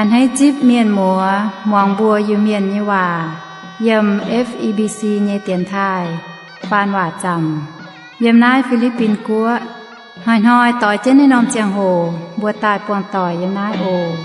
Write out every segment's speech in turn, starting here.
A'hneiv zipv mienh muoz muangx mbuo Iu-Mienh nyei waac yiem F E B C nyei dienx taaih faan waac zaamc yiem naaiv Fi^li^bin Guoqv. Hnoi-hnoi doix jienv naaiv norm ziangh hoc mbuo daaih buangh doic yiem naaiv oc.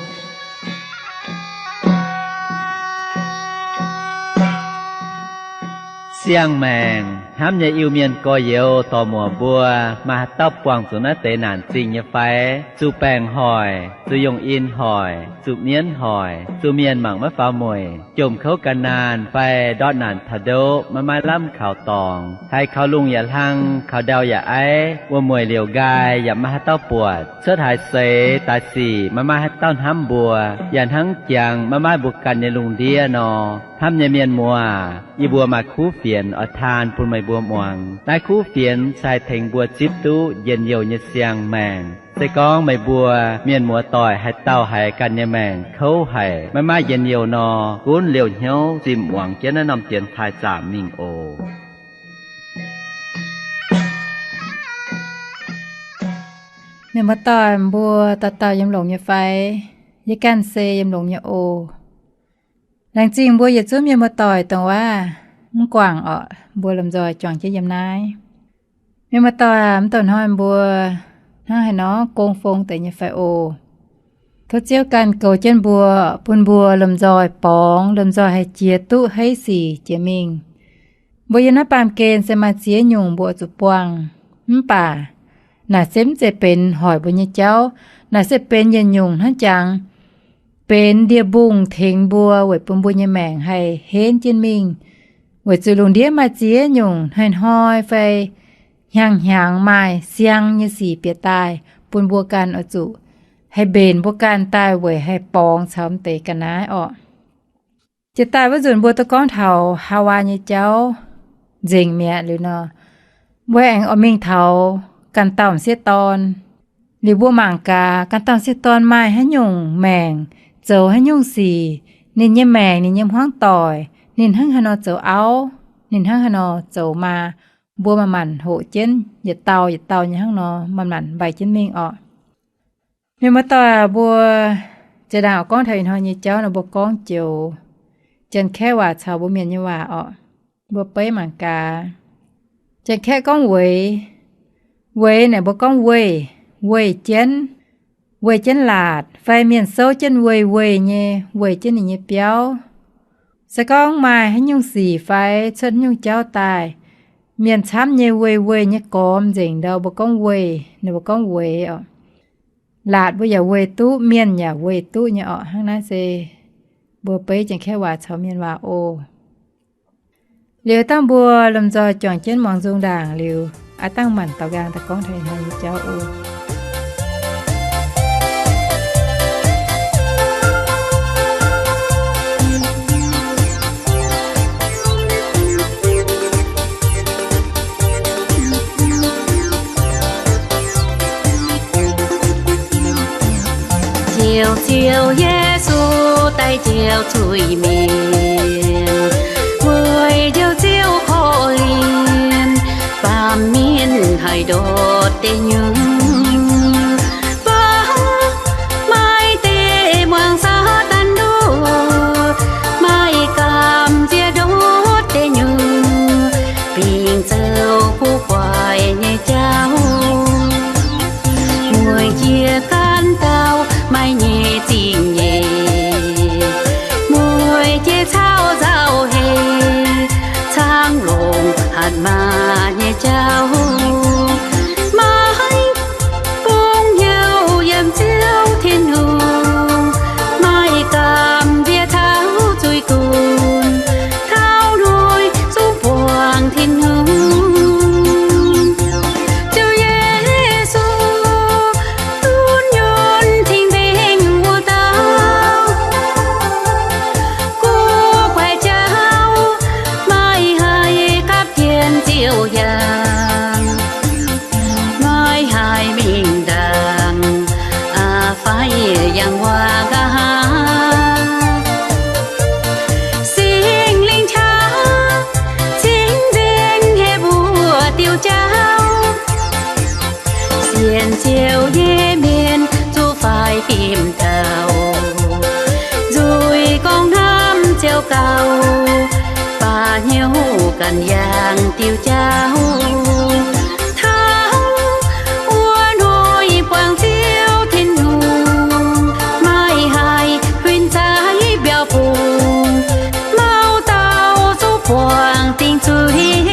Siang-maengc hnamv nyei Iu-Mienh gorx-youz dorc-muoc mbuo, maaih haaix dauh buangh zuqc naaiv deix naanc zingh nyei fai? Zuqc baengc hoic, zuqc yongh in hoic, zuqc mienv hoic, zuqc mienh mangc maiv faaux mueic, jomc kouv ga'naanh fai ndortv naanc taux ndoqv maiv maaih lamh kaux dorngx, haiz kaux lungh yaac hlang, kaux ndau yaac aiv, wuom mueic liouc nqaai yaac maiv maaih haaix dauh buatc, cuotv haaix seix daaih sic maiv maaih haaix dauh hnamv mbuo, yaac hnangv jangx maiv maaih mbuo ganh nyei lungh ndiev nor. Hnamv nyei mienh muoz, yie mbuo maaih kuv fienx oix taan bun meih mbuo muangx. Naaiv kuv fienx se haih tengx mbuo zipv duqv njien-youh nyei siang-maengc. Se gorngv meih mbuo mienh muoz-doic haaix dauh haiz ganh nyei maengc kouv haic, maiv maaih njien-youh nor, gunv liouh hnyouv zimh muangx jienv naaiv norm dienx taaih zaamc mingh oc. Mienh muoz-doic mbuo dauh dauh yiem longx nyei fai? Yie ganh se yiem longx nyei oc. Laengz zingh mbuo yietc zungv mienh muoz-doic dongh waav mv guangc orqc, mbuo lomh nzoih juangc jienv yiem naaiv. Mienh muoz-doic aac, mv douc hnoi mbuo hnangv haaix nor gong fong deix nyei fai oc? Tov Ziouv ganh goux jienv mbuo, bun mbuo lomh nzoih borngz, lomh nzoih haih jiex duqv haiv sic jiex mingh. Mbuo yiem naaiv baamh gen se maaih ziex nyungc mbuo zuqc buangh, mv baac naaic se mv zeiz benx hoic mbuo nyei jauv. Naaic se benx yietc nyungc hnangv jangx benx ndie-mbungh tengx mbuo weic bun mbuo nyei maengc haih henv jienv mingh. Weic zuqc lungh ndiev maaih ziex nyungc hnoi-hnoi fai hnyangx-hnyangx maaih siang nyei sic bieqc daaih bun mbuo ganh oix zuqc haih mbenc mbuo ganh daaih weic haih borngz caux m'deix ga'naaiv orqc. Jiex daaih wuov nzunc mbuo duqv gorngv taux Haawaa nyei jauv nzengc mi'aqv liuz nor, mbuo aengx oix mingh taux ganh dauh m'sieqv dorn. Liuz mbuo mangc gaax ganh dauh m'sieqv dorn maaih haaix nyungc maengc, zoux haaix nyungc sic, ninh nyei maengc, ninh nyei hmuangv doic, ninh hnangv haaix nor zoux auv, ninh hnangv haaix nor zoux maa. Mbuo manc-manc hoqc jienv yietc dauh yietc dauh nyei hnangv nor manc-manc mbaih jienv mingh orqc. Mienh muoz-doic aac, mbuo ziex ndaangc oix gorngv taux ih hnoi nyei jauv nor, mbuo gorngv joux Janx-Kaeqv waac caux mbuo Mienh nyei waac orqc. Mbuo beiv mangc gaax. Janx-Kaeqv gorngv weiz, weiz naaic mbuo gorngv weih, weih jienv, weih jienv laatc fai mienh souv jienv weih weih nyei, weih jienv ninh nyei biauv. Se gorngv maaih haaix nyungc sic fai cuotv haaix nyungc jauv daaih, mienh camv nyei weih weih nyei gormx nzengc ndau mbuo gorngv weih, ninh mbuo gorngv weiz orqc. Laatc mbuo yaac weih duqv, mienh yaac weih duqv nyei orqc. Hnangv naaiv se mbuo beiv Janx-Kaeqv waac caux Mienh waac oc. Liuz dangh mbuo lomh nzoih juangc jienv muangx nzung ndaangc liuz, aav dangh manc daux nqaang daaih gorngv taux ih hnoi nyei jauv oc. Ziouv, Ziouv Yesu, daaih njoux zuiz-mienh, weic njoux Ziouv korv-lienh, baamh mienh haih ndortv deic-nyuoqc. Mv baac maaih deix muangx Saadaan nduov, maaih gamh nziex ndortv deic-nyuoqc, bingx zoux guv guaix nyei jauv. Mueic jiex ganh dauh maaih nyei zingh nyeic, mueic jiex caux nzauh heix, caangv longc hatc maaz nyei jauv. Maiv bungx hnyouv yiem Ziouv Tin-Hungh, maaih gamh nziex taux zuiz-gunv, taux hnoi zungv buangh Tin-Hungh. Ziouv Yesu, dunv nyunc cing-nzengc wuov dauh, guv guaix jauv, maiv haih gapv jienv Ziouv yangh, maiv haih mingh ndaangc, aa, fai yangh waac nqa'haav. Singx Lingh qaqv cing-nzengc heh mbuo diuh jauv, sienx Ziouv nyei mienh zuqc faix fim taux. gauh, baac hnyouv ganh yangh diuh jauv. Taux wuov hnoi buangh Ziouv Tin-Hungh, maaih haic huin zaaix mbiauz bungx, mauv dauh zuqc buangh dingc zuiz.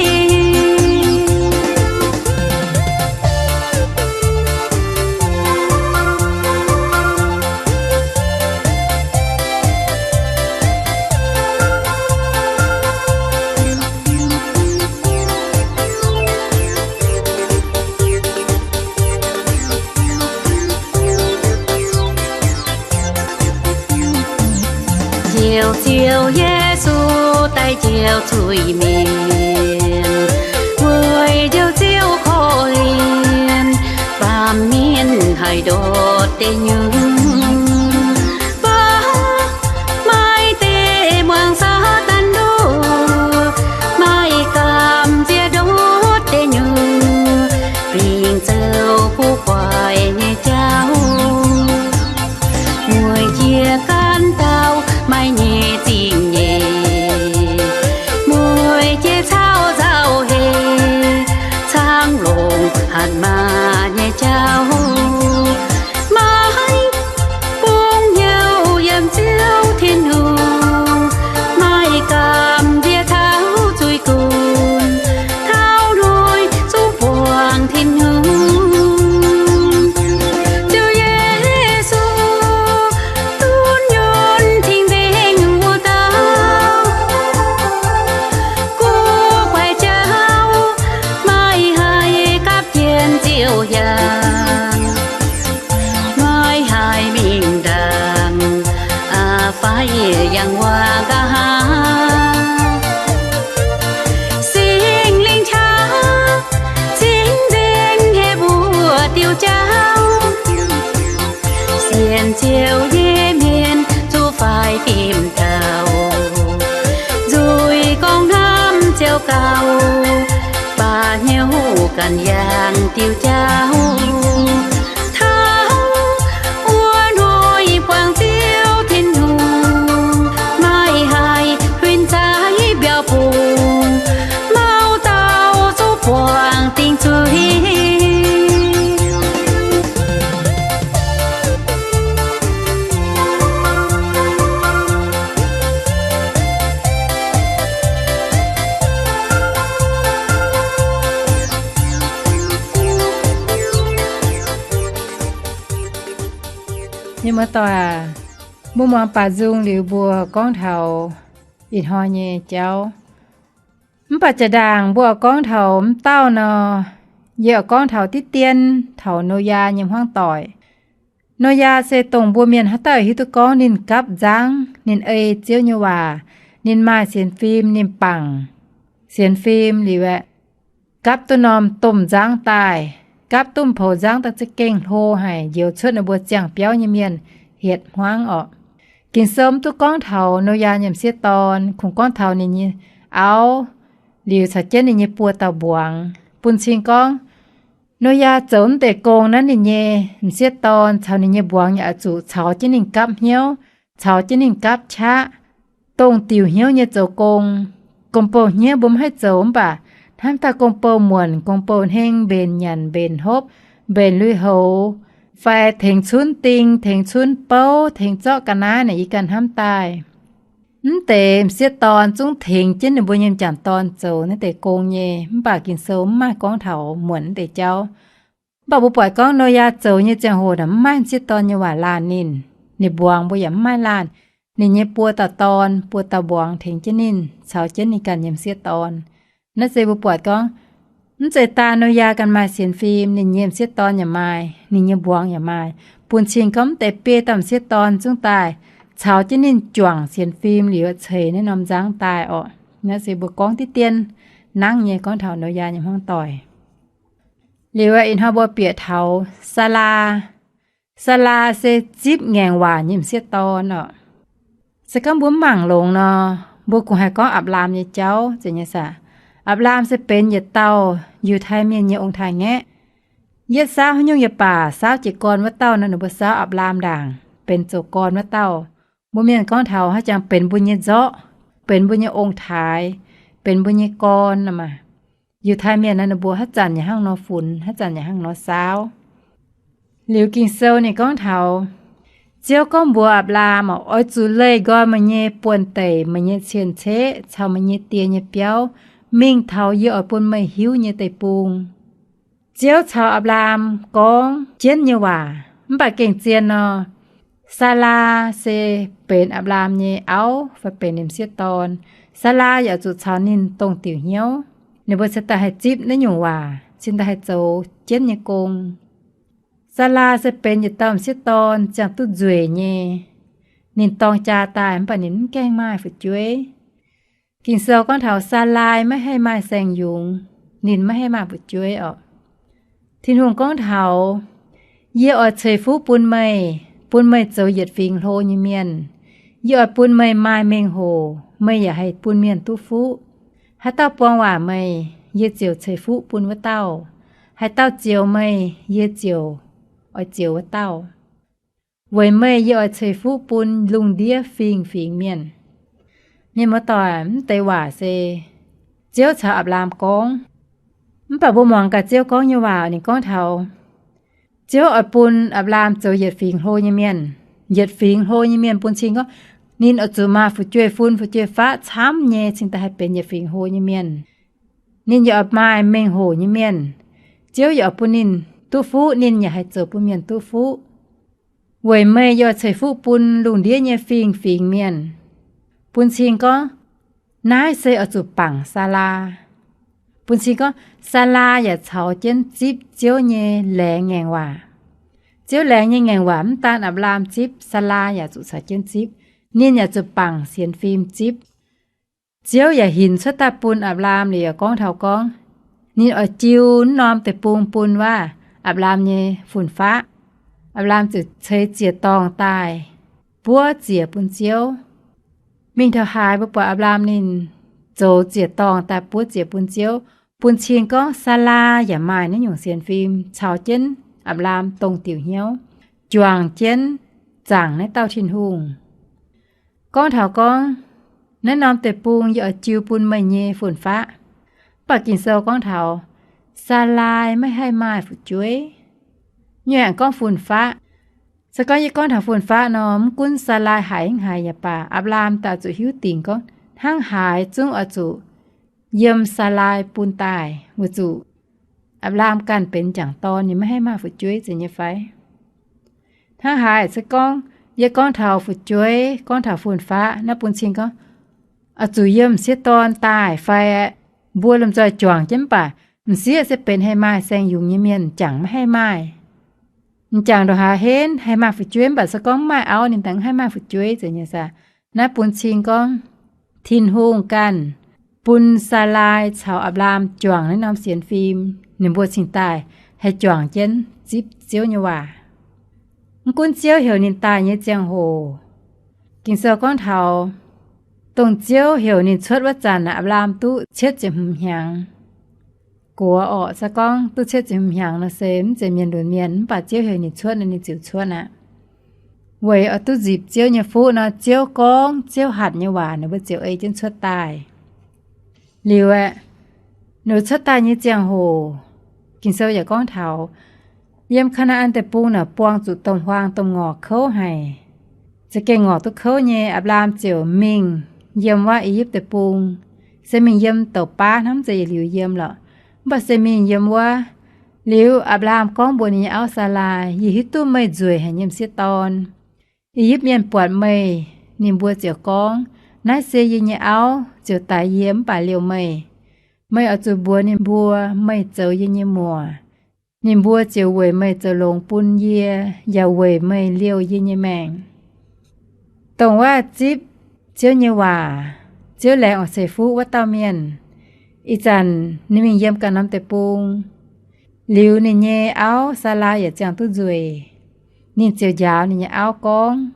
Njoux Ziouv Yesu daaih njoux zuiz-mienh, weic njoux Ziouv korv-lienh, baamh mienh haih ndortv deic nyungc. Mv baac maaih deix muangx Saadaan nduov, maaih gamh nziex ndortv deic nyungc, bingx zoux guv guaix nyei jauv. Mueic jiex gaanv dauh maaih nyei zingh nyeic, mueic jiex caux nzauh heix, caangv longc hatc maaz nyei jauv. Maiv bungx hnyouv yiem Ziouv Tin-Hungh, maaih gamh nziex taux zuiz-gunv, taux hnoi zungv buangh Tin-Hungh. Ziouv Yesu, dunv nyunc cing-nzengc wuov dauh guv guaix jauv, maaih haic gapv jienv Ziouv yangh, maaih haic mingh ndaangc, aa, fai yangh wuov nqa'haav. Singx Lingh qaqv cing-nzengc hepv wuov diuh jauv, sienx Ziouv nyei mienh zuqc faix fim taux, nzuih gorngv hnamv Ziouv gauh, baac hnyouv ganh yangh diuh jauv. Taux wuov hnoi buangh Ziouv Tin-Hungh, maaih haic huin zaaix mbiauz bungx, mauv dauh zuqc buangh dingc zuiz. Mienh muoz-doic aac, mbuo muangx baac nzung liuz mbuo gorngv taux ih hnoi nyei jauv. Mv baac jaa-ndaangc mbuo oix gorngv taux mv dauh nor, yie oix gorngv taux diqv dien taux Noyaa nyei hmuangv doic. Noyaa se dongh mbuo mienh haaix dauh hiuv duqv gorngv ninh gapv nzangv, ninh ei Ziouv nyei waac, ninh maaih sienx fim, ninh bangc sienx fim liuz aeqv, gapv duqv norm domh nzangv daaih, gapv duqv poux nzangv daaih za'gengh hlo haic, njoux cuotv ninh mbuo ziangh biauv nyei mienh hietc hmuangv orqc. Ging-Sou mv duqv gorngv taux Noyaa nyei m'sieqv dorn, kungx gorngv taux ninh nyei auv liuz caux jienv ninh nyei buo dauh mbuangz. Bun cing gorngv Noyaa zoux mv deix gong naaiv, ninh nyei m'sieqv dorn caux ninh nyei mbuangz yaac oix zuqc caux jienv ninh gapv hnyouv, caux jienv ninh gapv qaqv, dongh diuc hnyouv nyei zoux gong. Gong-bou hniev mbuo mv haih zoux mv baac hnamv daaih gong-bou muonc, gong-bou hnengv, mbenc nyanc, mbenc hopv, mbenc lui-houx, fai tengx cunv ding, tengx cunv bouv, tengx zorqv ga'naaiv naaic yie ganh hnamv daaih. Mv deix m'sieqv dorn zungv tengx jienv ninh mbuo nyei m'jangc dorn zoux naaiv deix gong nyei, mv baac Ging-Sou mv maaih gorngv taux muonc naaiv deix jauv. Mv baac mbuo buatc gorngv Noyaa zoux nyei ziangh hoc naaic mv maaih m'sieqv dorn nyei waac laanh ninh, ninh mbuangz mbuo yaac mv maaih laanh. Ninh nyei buo dauh dorn, buo dauh mbuangz tengx jienv ninh, caux jienv ninh ganh nyei m'sieqv dorn. Naaiv se mbuo buatc gorngv, mv zeiz daaih Noyaa ganh maaih sienx fim, ninh nyei m'sieqv dorn yaac maaih, ninh nyei mbuangz yaac maaih. Bun cing gorngv mv deix biei dauh m'sieqv dorn zungv daaih caux jienv ninh juangc sienx fim liuz ceix naaiv norm nzangv daaih orqc. Naaiv se mbuo gorngv diqv dien nangv nyei gorngv taux Noyaa nyei hmuangv doic. Liuz ih hnoi mbuo bieqc taux Saalaa. Saalaa se zipv ngaengc waac nyei m'sieqv dorn orqc. Se gorngv mbuo mv mangc longx nor, mbuo kungx haih gorngv Apc^laam nyei jauv zeiz nyei saah. Apc^laam se benx yietc dauh Yiutai Mienh nyei ong-taaix-ngaeqv. Yietv saauv haaix nyungc yaac baac, saauv jiez gorn wuov dauh nor, ninh mbuo saauv Apc^laam ndaangc benx zoux gorn wuov dauh. Mbuo mienh gorngv taux haaix jangx benx mbuo nyei nzorqv, benx mbuo nyei ong-taaix, benx mbuo nyei gorn maah. Yiutai mienh naaiv ninh mbuo haaix zanc yaac hnangv nor funx, haaix zanc yaac hnangv nor saauv. Liuz Ging-Sou ninh gorngv taux, Ziouv gorngv mbuox Apc^laam, Oix zuqc leih nqoi meih nyei buonv-deic, meih nyei cien-ceqv caux meih nyei die nyei biauv mingh taux yie oix bun meih hiuv nyei deic-bung. Ziouv caux Apc^laam gorngv jienv nyei waac, mv baac gengh zien nor, Saalaa se benx Apc^laam nyei auv fai benx ninh m'sieqv dorn. Saalaa yaac zuqc caux ninh dongh diuc hnyouv. Ninh mbuo cingx daaih haih zipv naaiv nyungc waac, cingx daaih haih zoux jienv nyei gong. Saalaa se benx yietc dauh m'sieqv dorn ziangh duqv nzueic nyei. Ninh dorng jaa daaih mv baac ninh mv gaengh maaih fu'jueiv. Ging-Sou gorngv taux Saalaai maiv haih maaih saeng-yungz, ninh maiv haih maaih fu'jueiv orqc. Tin-Hungh gorngv taux, Yie oix ceix fuqv bun meih, bun meih zoux yietc fingx hlo nyei mienh. Yie oix bun meih maaih mengh hoc, meih yaac haih bun mienh duqv fuqv. Haaix dauh buang waac meih, yie ziouc ceix fuqv bun wuov dauh. Haaix dauh zioux meih, yie ziouc oix zioux wuov dauh. Weic meih yie oix ceix fuqv bun lungh ndiev fingx-fingx mienh. Mienh muoz-doic, mv deix waac se Ziouv caux Apc^laam gorngv. Mv baac mbuo muangx gaax Ziouv gorngv nyei waac, ninh gorngv taux Ziouv oix bun Apc^laam zoux yietc fingx hlo nyei mienh. Yietc fingx hlo nyei mienh bun cing gorngv ninh oix zuqc maaih fu'jueiv-fun fu'jueiv-faqv camv nyei cingx daaih haih benx yietc fingx hlo nyei mienh. Ninh yaac oix maaih mengh hoc nyei mienh. Ziouv yaac oix bun ninh duqv fuqv, ninh yaac haih zoux bun mienh duqv fuqv. Weic meih yie oix ceix fuqv bun lungh ndiev nyei fingx-fingx mienh. Bun cing gorngv naaiv se oix zuqc bangc Saalaa. Bun cing gorngv Saalaa yaac caux jienv zipv Ziouv nyei laengz ngaengc waac. Ziouv laengz nyei ngaengc waac mv daan Apc^laam zipv, Saalaa yaac zuqc caux jienv zipv. Ninh yaac zuqc bangc sienx fim zipv. Ziouv yaac hinc cuotv daaih bun Apc^laam liuz yaac gorngv taux gorngv, ninh oix jiu wuov norm deic-bung bun wuov Apc^laam nyei fun-faqv. Apc^laam ziouc ceix ziec-dorngh daaih buov ziec bun Ziouv. Mingh taux haaix mbuo buatc Apc^laam ninh zoux ziec-dorngh daaih buov ziec bun Ziouv. Bun cing gorngv Saalaa yaac maaih naaiv nyungc sienx fim caux jienv Apc^laam dongh diuc hnyouv, juangc jienv zaangc naaiv dauh Tin-Hungh. Gorngv taux gorngv, naaiv norm deic-bung yie oix jiu bun meih nyei fun-faqv. Mv baac Ging-Sou gorngv taux Saalaai maiv haih maaih fu'jueiv. Nyuoqc aengx gorngv fun-faqv. Se gorngv yie gorngv taux fun-faqv nor, mv gunv Saalaai haiz mv haiz yaac baac, Apc^laam daaih zuqc hiuv dingc gorngv hnangv haaix zungv oix zuqc yiem Saalaai bun daaih, weic zuqc Apc^laam ganh benx m'jangc dorn, ninh maiv haih maaih fu'jueiv zeiz nyei fai? Hnangv haaix se gorngv yie gorngv taux fu'jueiv, gorngv taux fun-faqv naaiv bun cing gorngv oix zuqc yiem m'sieqv dorn daaih fai? Mbuo lomh nzoih juangc jienv mv baac m'sieqv se benx haih maaih saeng-yungz nyei mienh, m'jangc maiv haih maaih. M'jangc ndongc haaix henv haih maaih fu'jueiv, mv baac se gorngv mv maaih auv ninh daaih mv haih maaih fu'jueiv zeiz nyei saah? Naaiv bun cing gorngv Tin-Hungh ganh bun Saalaai caux Apc^laam juangc naaiv norm sienx fim, ninh mbuo cingx daaih haih juangc jienv zipv Ziouv nyei waac. Mv gunv Ziouv heuc ninh daaih nyei ziangh hoc, Ging-Sou gorngv taux dongh Ziouv heuc ninh cuotv wuov zanc, Apc^laam duqv cietv ziepc hmz hnyangx. Gox orqc, se gorngv duqv cietv ziepc hmz hnyangx nor se mv zeiz mienh lunx mienh, mv baac Ziouv heuc ninh cuotv nor ninh ziouc cuotv aqv. Weic oix duqv nzipc Ziouv nyei fuqv nor, Ziouv gorngv, Ziouv hatc nyei waac ninh mbuo ziouc ei jienv cuotv daaih. Liuz aeqv, ninh mbuo cuotv daaih nyei ziangh hoc, Ging-Sou yaac gorngv taux yiem Kaa^naa^an Deic-Bung naaic buang zuqc domh huaang domh ngorc kouv haic. Za'gengh ngorc duqv kouv nyei, Apc^laam ziouc mingh yiem wuov I^yipv Deic-Bung, se mingh yiem douc baav hnangv, mv zeiz yietc liuz yiem lorqc. Mv baac se mingh yiem wuov. Liuz Apc^laam gorngv mbuox ninh nyei auv Saalaai, Yie hiuv duqv meih nzueic haic nyei m'sieqv dorn. I^yipv Mienh buatc meih, ninh mbuo ziouc gorngv, Naaiv se yie nyei auv ziouc daix yie mv baac liouh meih. Meih oix zuqc mbuox ninh mbuo meih zoux yie nyei muoc. Ninh mbuo ziouc weic meih zoux longx bun yie, yaac weic meih liouh yie nyei maengc. Dongh wuov zipv Ziouv nyei waac, Ziouv laengz oix ceix fuqv wuov dauh mienh, ih zanc ninh mingh yiem ganh norm deic-bung. Liuz ninh nyei auv Saalaai yaac ziangh duqv nzueic. Ninh ziouc njaaux ninh nyei auv gorngv.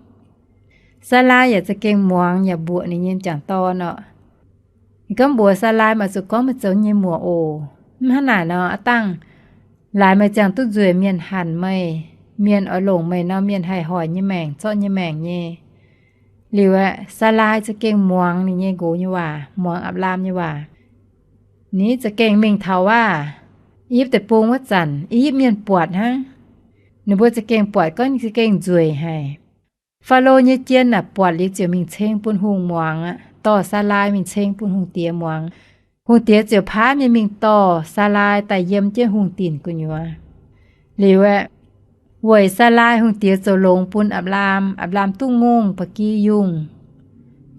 Saalaai yaac za'gengh muangx yaac mbuoqc ninh nyei m'jangc dorn orqc. Ninh gorngv mbuox Saalaai, Meih zuqc gorngv meih zoux nyei muoc oc. Mv hnangv naaic nor, aav dangh laaix meih ziangh duqv nzueic, mienh hanc meih, mienh oix longc meih nor, mienh haih hoic nyei maengc, zorqv nyei maengc nyei. Liuz aeqv, Saalaai za'gengh muangx ninh nyei nqox nyei waac, muangx Apc^laam nyei waac. Ninh za'gengh mingh taux waav, i yipv deic-bung wuov zanc, i yipv mienh buatc hnangv. Ninh mbuo za'gengh buatc gorngv ninh za'gengh nzueic haic. Faalo nyei jien naaic buatc liuz ziouc mingh ceng bun hungh muangx aqv, dorh Saalaai mingh ceng bun hungh diex muangx. Hungh diex ziouc paaiv mienh mingh dorh Saalaai daaih yiem jienv hungh dinc gu'nyuoz. Liuz aeqv, weic Saalaai hungh diex zoux longx bun Apc^laam, Apc^laam duqv ngongh ba'gi yungh,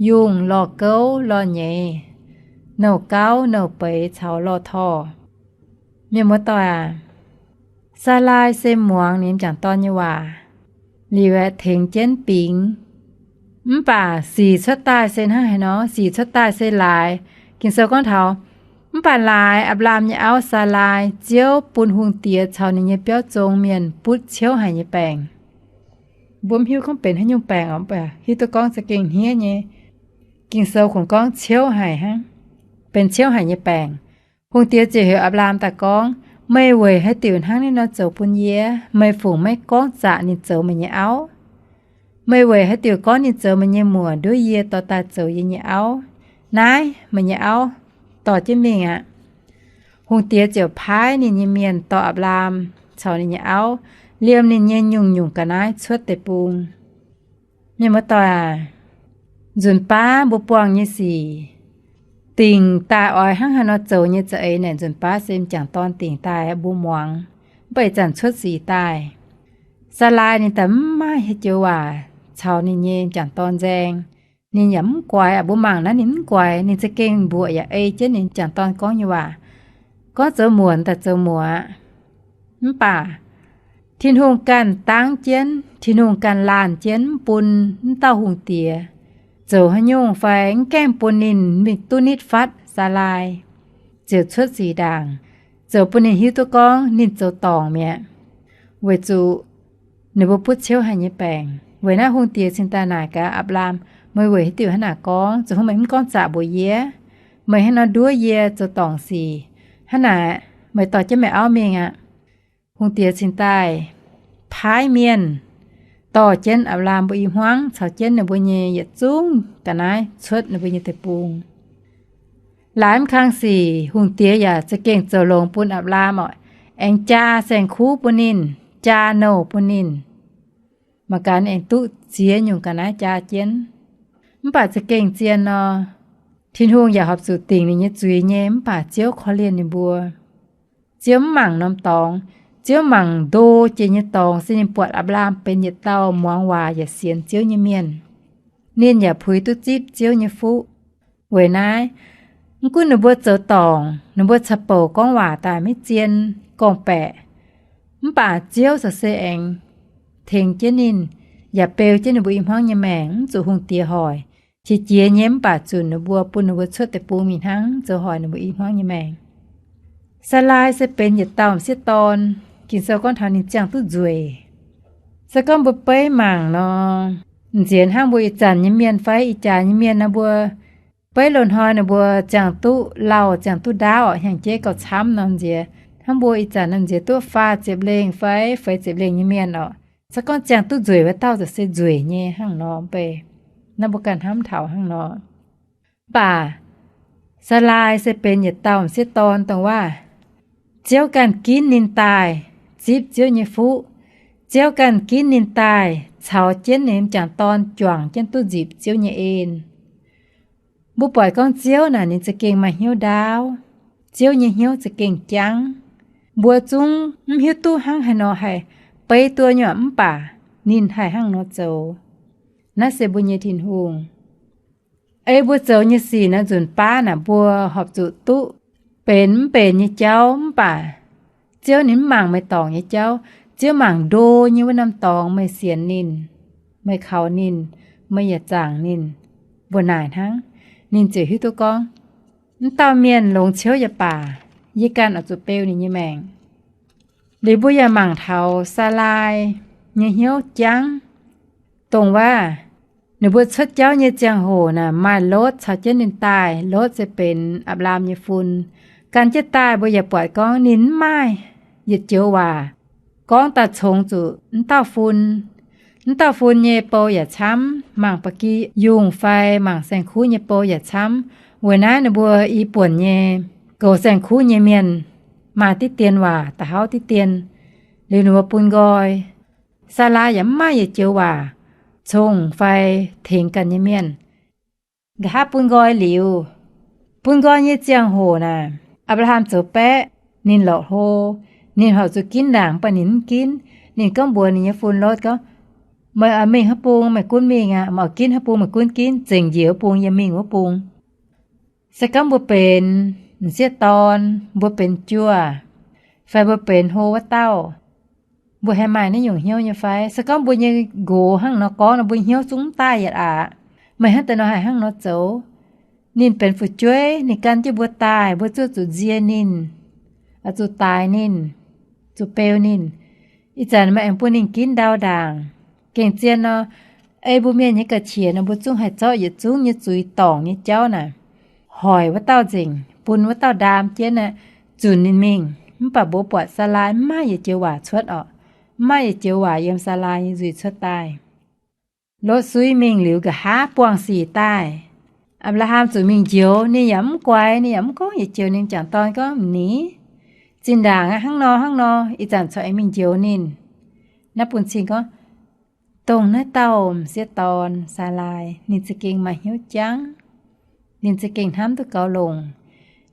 yungh, lorh gouv, lorh nyeiz, nouh gauv, nouh beix caux lorh torh. Mienh muoz-doic aac, Saalaai se muangx ninh m'jangc dorn nyei waac, liuz aeqv, tengx jienv bingx. Mv baac sic cuotv daaih se hnangv haaix nor? Sic cuotv daaih se laaix. Ging-Sou gorngv taux, mv baac laaix Apc^laam nyei auv Saalaai, Ziouv bun hungh diex caux ninh nyei biauv zong mienh butv ciouv haic nyei baengc. Mbuo mv hiuv gorngv benx haaix nyungc baengc oc, mv baac hiuv duqv gorngv za'gengh hniev nyei. Ging-Sou kungx gorngv ciouv haic hnangv, benx ciouv haic nyei baengc. Hungh diex ziouc heuc Apc^laam daaih gorngv, Meih weic haaix diuc hnangv naaiv nor zoux bun yie? Meih fungc maiv gorngv zaqc ninh zoux meih nyei auv? Meih weic haaix diuc gorngv ninh zoux meih nyei muoc nduov yie dorh daaih zoux yie nyei auv? Naaiv meih nyei auv, dorh jienv mingh aqv. Hungh diex ziouc paaiv ninh nyei mienh dorh Apc^laam caux ninh nyei auv liemh ninh nyei nyungc-nyungc ga'naaiv cuotv deic-bung. Mienh muoz-doic aac, nzunc baav mbuo buangh nyei sic dingc daaih oix hnangv haaix nor zoux nyei za'eix naaic, nzunc baav se m'jangc dorn dingc daaih mbuo muangx, mv baac ih zanc cuotv sic daaih. Saalaai ninh daaih mv maaih haaix joux waac caux ninh nyei m'jangc dorn nzaeng. Ninh yaac mv guaix aqv. Mbuo mangc naaiv ninh mv guaix, ninh za'gengh mbuoqc yaac ei jienv ninh m'jangc dorn gorngv nyei waac, gorngv zoux muoc daaih zoux muoc aqv. Mv baac Tin-Hungh ganh dangv jienv, Tin-Hungh ganh laanh jienv mv bun mv dauh hungh diex zoux haaix nyungc fai mv gaengh bun ninh mingh duqv nitv fatv Saalaai, ziouc cuotv sic ndaangc, zoux bun ninh hiuv duqv gorngv ninh zoux dorngc mi'aqv, weic zuqc ninh mbuo butv ciouv haic nyei baengc. Weic naaiv hungh diex cingx daaih naaic gaax Apc^laam, Meih weic haaix diuc hnangv naaic gorngv? Zoux haaix meih mv gorngv zaqc mbuox yie? Meih hnangv nor nduov yie zoux dorngc sic. Hnangv naaic, meih dorh jienv meih auv mingh aqv. Hungh diex cingx daaih paaiv mienh dorh jienv Apc^laam mbuo i hmuangv caux jienv ninh mbuo nyei yietc zungv ga'naaiv cuotv ninh mbuo nyei deic-bung. Laaix mv kang sic, hungh diex yaac za'gengh zoux longx bun Apc^laam oc. Aengx jaa saeng-kuv bun ninh, jaa nouh bun ninh. Mangc gaax aengx duqv ziex nyungc ga'naaiv jaa jienv. Mv baac za'gengh zien nor, Tin-Hungh yaac horpc zuqc dingc ninh nyei zuiz nyei, mv baac Ziouv korv-lienh ninh mbuo. Ziouv mv mangc norm dorngx. Ziouv mangc ndo jiex nyei dorngx se ninh buatc Apc^laam benx yietc dauh muangx waac yaac sienx Ziouv nyei mienh. Ninh yaac puix duqv zipv Ziouv nyei fuqv. Weic naaiv, mv gunv ninh mbuo zoux dorngc, ninh mbuo caux bouc gorngv waac daaih maiv zien, gorngv-baeqc, mv baac Ziouv corc se aengx tengx jienv ninh, yaac beu jienv ninh mbuo i hmuangv nyei maengc, mv zuqc hungh diex hoic. Qiex jiez nyei mv baac zunc ninh mbuo, bun ninh mbuo cuotv deic-bung mingh hnangv, zoux hoic ninh mbuo i hmuangv nyei maengc. Saalaai se benx yietc dauh m'sieqv dorn. Ging-Sou gorngv taux ninh ziangh duqv nzueic. Se gorngv mbuo beiv mangc nor, m'nziex hnangv mbuo ih zanc nyei mienh fai ih jaax nyei mienh nor, mbuo beiv loz-hnoi ninh mbuo ziangh duqv lauh, ziangh duqv ndaauv, hnyangx-jeiv gauh camv nor, m'nziex hnangv mbuo ih zanc nor m'nziex duqv faah ziepc lengh fai feix ziepc lengh nyei mienh oc. Se gorngv ziangh duqv nzueic wuov dauh ziouc se nzueic nyei hnangv nor, mv bei naaiv mbuo ganh hnamv taux hnangv nor. Mv baac Saalaai se benx yietc dauh m'sieqv dorn, dongh waac Ziouv ganh ginv ninh daaih zipv Ziouv nyei fuqv. Ziouv ganh ginv ninh daaih caux jienv ninh m'jangc dorn juangc jienv duqv nzipc Ziouv nyei en. Mbuo buatc gorngv Ziouv naaic ninh za'gengh maaih hnyouv ndaauv. Ziouv nyei hnyouv za'gengh jangv. Mbuo zungv mv hiuv duqv hnangv haaix nor haih beiv duqv nyei, mv baac ninh haih hnangv nor zoux. Naaiv se mbuo nyei Tin-Hungh. Ei mbuo zoux nyei sic naaiv nzunc baav naaic mbuo horpc zuqc duqv benx mv benx nyei jauv, mv baac Ziouv ninh mv mangc meih dorngc nyei jauv. Ziouv mangc ndo nyei wuov norm dorngx meih sienx ninh, meih kaux ninh, meih yaac zaangc ninh. Mbuo naaic hnangv, ninh ziouc hiuv duqv gorngv, mv dauh mienh longx ciouv yaac baac, yie ganh oix zuqc beu ninh nyei maengc. Liuz mbuo yaac mangc taux Saalaai nyei hnyouv jangv. Dongh waac ninh mbuo cuotv jauv nyei ziangh hoc naaic maaih Lotv caux jienv ninh daaih. Lotv se benx Apc^laam nyei fun. Gan jienv daaih mbuo yaac buatc gorngv ninh mv maaih yietc joux waac gorngv daaih congx zuqc mv dauh fun. M'dauh fun nyei bou yaac camv, mangc ba'gi yungh fai mangc saeng-kuv nyei bou yaac camv. Weic naaiv ninh mbuo i buonc nyei goux saeng-kuv nyei mienh maaih diqv dien waac da'hauv diqv dien, liuz ninh mbuo bun nqoi. Saalai yaac mv maaih yietc joux waac congx fai tengx ganh nyei mienh. Nqa'haav bun nqoi liuz, bun nqoi nyei ziangh hoc naaic, Apc^laa^ham zoux baeqv, ninh lorqc hlo, ninh horpc zuqc ginv ndaangc, mv baac ninh mv ginv. Ninh gorngv mbuox ninh nyei fun Lotv gorngv, meih oix mingh haaix bung meih gunv mingh aqv, meih oix ginv haaix bung meih gunv ginv, zengc njiec wuov bung yie mingh wuov bung. Se gorngv mbuo benx m'sieqv dorn, mbuo benx juoh, fai mbuo benx hlo wuov dauh, mbuo haih maaih naaiv nyungc hnyouv nyei fai? Se gorngv mbuo nyei nqox hnangv nor gorngv nor, mbuo hnyouv zungv mv daaih yietc aqv. Meih hnangv deix nor haih hnangv nor zoux? Ninh benx fu'jueiv, ninh gan jienv mbuo daaih, mbuo zuqc zuqc nzie ninh, zuqc daix ninh, zuqc beu ninh. Ih zanc meih aengx bun ninh ginv ndau ndaangc. Gengh zien nor, ei mbuo mienh nyei ga'qiex nor, mbuo zungv haih zorqv yietc zungv nyei zuiz dorngc nyei jauv naaic, hoic wuov dauh nzengc, bun wuov dauh ndaam jienv aqv, zunc ninh mingh. Mv baac mbuo buatc Saalai mv maaih yietc joux waac cuotv orqc. Mv maaih yietc joux waac yiem Saalai nyei nzuih cuotv daaih. Lotv suiv mingh liuz, nqa'haav buangh sic daaih, Apc^laa^ham zuqc mingh njoux. Ninh yaac mv guaix, ninh yaac mv gorngv yietc joux. Ninh jangc dorn gorngv, M'nix, zinh ndaangc aqv, hnangv nor hnangv nor, ih zanc corc aengx mingh njoux ninh. Naaiv bun cing gorngv, dongh naaiv dauh m'sieqv dorn Saalai, ninh za'gengh maaih hnyouv jangv. Ninh za'gengh hnamv duqv gaux longc.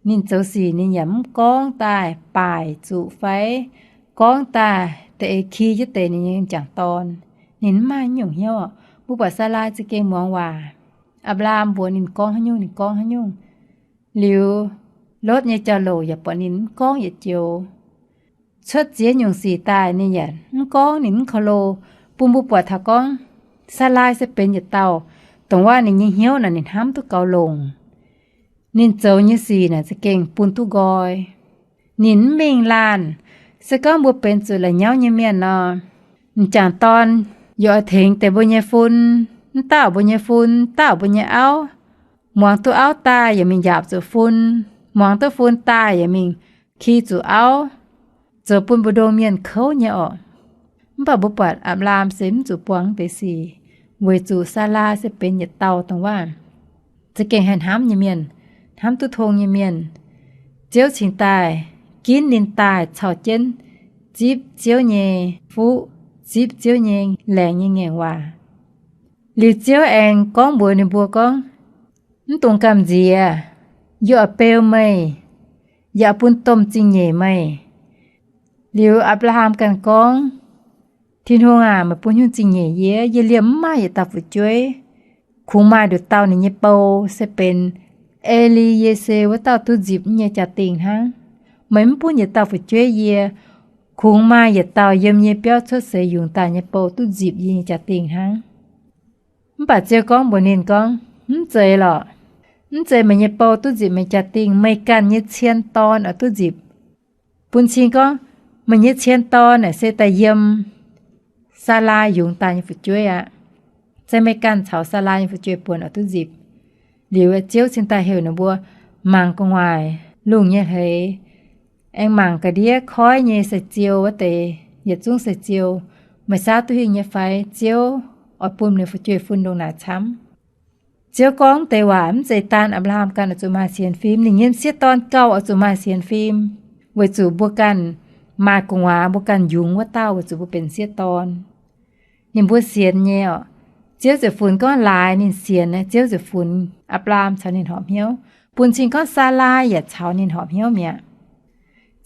Ninh zoux sic ninh yaac mv gorngv daaih baaic zuqc fai gorngv daaih da'eix ki jienv deix ninh nyei jangc dorn. Ninh mv maaih nyungc hnyouv. Mbuo buatc Saalai za'gengh muangx waac. Apc^laa^ham mbuox ninh gorngv haaix nyungc, ninh gorngv haaix nyungc. Liuz, Lotv nyei jauv-louc yaac buatc ninh mv gorngv yietc joux. Cuotv ziex nyungc sic daaih ninh yaac mv gorngv, ninh mv korv-lo. Bun mbuo buatc taux gorngv, Saalai se benx yietc dauh dongh waac ninh nyei hnyouv naaic ninh hnamv duqv gaux longc. Ninh zoux nyei sic naaic za'gengh bun duqv nqoi. Ninh mv mingh laanh. Se gorngv mbuo benx zuqc la'nyauv nyei mienh nor, m'jangc dorn yaac oix tengx deix mbuo nyei fun, mv dauh mbuo nyei fun, dauh mbuo nyei auv. Muangx duqv auv daaih yaac mingh njaapc zuqc fun, muangx duqv fun daaih yaac mingh ki zuqc auv, zoux bun mbu'ndongx mienh kouv nyei orqc. Mv baac mbuo buatc Apc^laa^ham se mv zuqc buangh deix sic, weic zuqc Saalai se benx yietc dauh dongh waac za'gengh haih hnamv nyei mienh, hnamv duqv tong nyei mienh. Ziouv cingx daaih ginv ninh daaih caux jienv zipv Ziouv nyei fuqv, zipv Ziouv nyei laengz nyei ngaengc waac. Liuz Ziouv aengx gorngv mbuox ninh mbuo gorngv, mv dungx gamh nziex. Yie oix beu meih, yaac bun domh zingh nyeic meih. Liuz Apc^laa^ham ganh gorngv, Tin-Hungh aac, meih bun nyungc zingh nyeic yie, yie liemh mv maaih yietc dauh fu'jueiv. Kungx maaih nduqc dauh ninh nyei bou se benx E^li^ye^se wuov dauh duqv nzipc nyei jaa-dingh hnangv. Meih mv bun yietc dauh fu'jueiv yie, kungx maaih yietc dauh yiem nyei biauv cuotv seix yungz daaih nyei bou duqv nzipc yie nyei jaa-dingh hnangv. Mv baac Ziouv gorngv mbuox ninh gorngv, Mv zeiz lorqc. Mv zeiz meih nyei bou duqv nzipc meih jaa-dingh, meih ganh nyei cien dorn oix duqv nzipc. Bun cing gorngv, meih nyei cien dorn naaic se daaih yiem Saalai yungz daaih nyei fu'jueiv aqv. Se meih ganh caux Saalai nyei fu'jueiv buonc oix duqv nzipc. Liuz Ziouv cingx daaih heuc ninh mbuo mangc gu'nguaaic lungh nyei hleix, aengx mangc ga'ndiev koiv nyei sai-ziou wuov deix, yietc zungv sai-ziou, meih saauv duqv hingh nyei fai? Ziouv oix bun ninh fu'jueiv fun ndongc naaic camv. Ziouv gorngv deix waac mv zeiz daan Apc^laa^ham ganh oix zuqc maaih sienx fim. Ninh nyei m'sieqv dorn gauh oix zuqc maaih sienx fim, weic zuqc mbuo ganh maaih gu'nguaaz mbuo ganh yungz wuov dauh weic zuqc mbuo benx m'sieqv dorn. Ninh mbuo sienx nyei orqc. Ziouv ziouc funx gorngv laaix ninh sienx, Ziouv ziouc funx Apc^laa^ham caux ninh horpc hnyouv. Bun cing gorngv Saalai yaac caux ninh horpc hnyouv mi'aqv.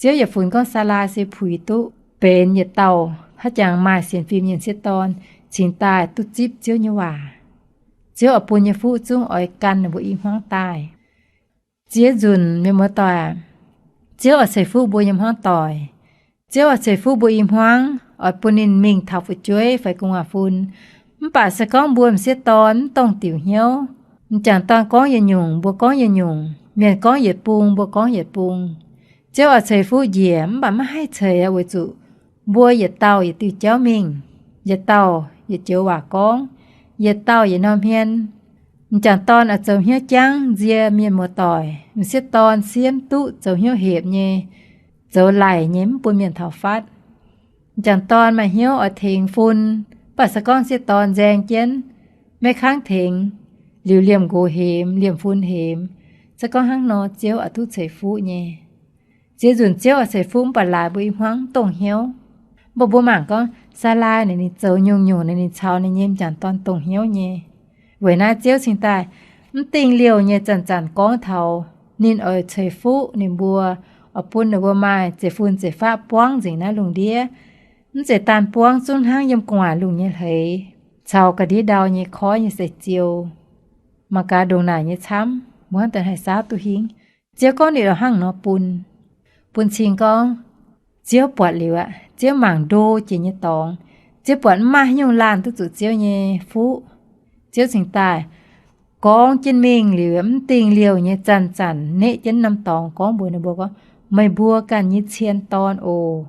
Ziouv yaac funx gorngv Saalai se puix duqv benx yietc dauh haaix jangx maaih sienx fim nyei m'sieqv dorn, cingx daaih duqv zipv Ziouv nyei waac. Ziouv oix bun nyei fuqv zungv oix gan ninh mbuo i hmuangv daaih. Ziex nzunc mienh muoz-doic aac, Ziouv oix ceix fuqv mbuo nyei hmuangv doic. Ziouv oix ceix fuqv mbuo i hmuangv, oix bun ninh mingh taux fu'jueiv fai gu'nguaaz fun. Mv baac se gorngv mbuo m'sieqv dorn mv dongh diuc hnyouv, m'jangc dorn gorngv yietc nyungc, mbuo gorngv yietc nyungc, mienh gorngv yietc bung, mbuo gorngv yietc bung, Ziouv oix ceix fuqv njiec, mv baac maiv haih ceix aqv, weic zuqc mbuo yietc dauh yietc diuh jauv mingh, yietc dauh yietc joux waac gorngv, yietc dauh yietc norm hmien. M'jangc dorn oix zoux hnyouv jangv nzie mienh muoz-doic. M'sieqv dorn siemv duqv zoux hnyouv hepc nyei, zoux laic nyei, mv bun mienh taux fatv. M'jangc dorn maaih hnyouv oix tengx fun, baac se gorngv sieqv dorn nzaeng jienv, maiv kangv tengx, liuz liemh nqox hemx, liemh fun hemx, se gorngv hnangv nor Ziouv oix duqv ceix fuqv nyei. Ziex nzunc Ziouv oix ceix fuqv mv baac laaix mbuo i hmuangv mv dongh hnyouv. Mv baac mbuo mangc gorngv Saalaai ninh, ninh zoux nyungc-nyungc ninh, ninh caux ninh nyei m'jangc dorn dongh hnyouv nyei. Weic naaiv Ziouv cingx daaih mv dingh liouh nyei zanc-zanc gorngv taux ninh oix ceix fuqv ninh mbuo, oix bun ninh mbuo maaih zeiv-fun zeiv-faqv buangv nzengc naaiv lungh ndiev. Mv zeiz daanh buangv zungv hnangv yiem gu'nguaaic lungh nyei hleix caux ga'ndiev ndau nyei koiv nyei seix ziou. Mangc gaax ndongc naaic nyei camv, mbuo hnangv daaih haih saauv duqv hingv. Ziouv gorngv ninh oix hnangv nor bun, bun cing gorngv Ziouv buatc liuz aqv, Ziouv mangc ndo jiex nyei dorngx, Ziouv buatc mv maaih haaix nyungc laanh duqv zuqc Ziouv nyei fuqv. Ziouv cingx daaih gorngv jienv mingh liuz, mv dingh liouh nyei zanc-zanc neqv jienv norm dorngx gorngv mbuox ninh mbuo gorngv, meih mbuo ganh nyei cien dorn oc.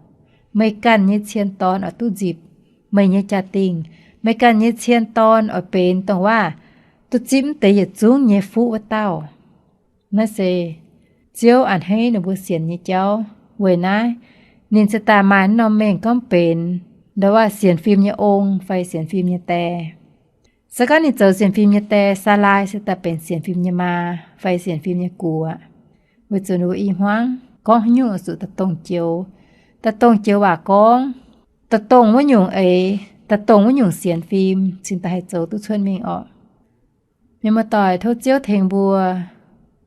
Meih ganh nyei cien dorn oix duqv nzipc meih nyei jaa-dingh. Meih ganh nyei cien dorn oix benx dongh waac duqv zipv mv deix yietc zungv nyei fuqv wuov dauh. Naaiv se Ziouv a'hneiv ninh mbuo sienx nyei jauv. Weic naaiv ninh se daaih maaih norm mengh gorngv benx ndo waac sienx fim nyei ong fai sienx fim nyei die. Se gorngv ninh zoux sienx fim nyei die, Saalaai se daaih benx sienx fim nyei maa fai sienx fim nyei guoqv. Weic zuqc ninh mbuo i hmuangv gorngv haaix nyungc oix zuqc daaih dongh joux, daaih dongh joux waac gorngv, daaih dongh wuov nyungc eix, daaih dongh wuov nyungc sienx fim cingx daaih haih zoux duqv cuotv mingh orqc. Mienh muoz-doic, tov Ziouv tengx mbuo,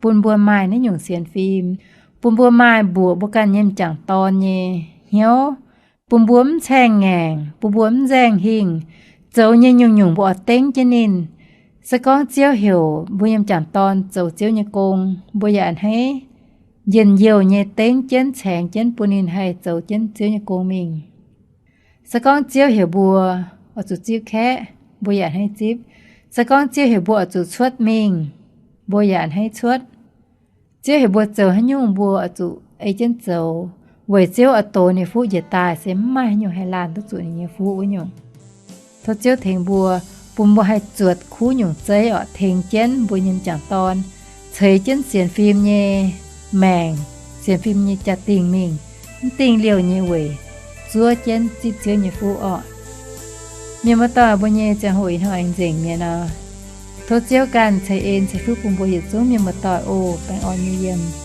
bun mbuo maaih naaiv nyungc sienx fim, bun mbuo maaih mbuoqc mbuo ganh nyei m'jangc dorn nyei hnyouv, bun mbuo mv caengh ngaengc, bun mbuo mv nzaeng hingh, zoux nyei nyungc-nyungc mbuo oix dengv jienv ninh. Se gorngv Ziouv heuc mbuo nyei m'jangc dorn zoux Ziouv nyei gong, mbuo yaac a'hneiv njien-youh nyei dengv jienv caengx jienv bun ninh haih zoux jienv Ziouv nyei gong mingh. Se gorngv Ziouv heuc mbuo oix zuqc zipv kaeqv, mbuo yaac a'hneiv zipv. Se gorngv Ziouv heuc mbuo oix zuqc cuotv mingh, mbuo yaac a'hneiv cuotv. Ziouv heuc mbuo zoux haaix nyungc mbuo oix zuqc ei jienv zoux, weic Ziouv oix dox ninh fuqv njiec daaih se mv maaih haaix nyungc haih laanh duqv zuqc ninh nyei fuqv wuov nyungc. Tov Ziouv tengx mbuo, bun mbuo haih zuotc kuv nyungc zeiv orqc, tengx jienv mbuo nyei m'jangc dorn, ceix jienv sienx fim nyei maengc, sienx fim nyei jaa-dingh mingh, mv dingh liouh nyei weic zuov jienv zipv Ziouv nyei fuqv orqc. Mienh muoz-doic, mbuo nyei ziangh hoc ih hnoi aengx nzengc mienh nor, tov Ziouv ganh ceix en ceix fuqv bun mbuo yietc zungv mienh muoz-doic oc. Baengh orn nyei yiem.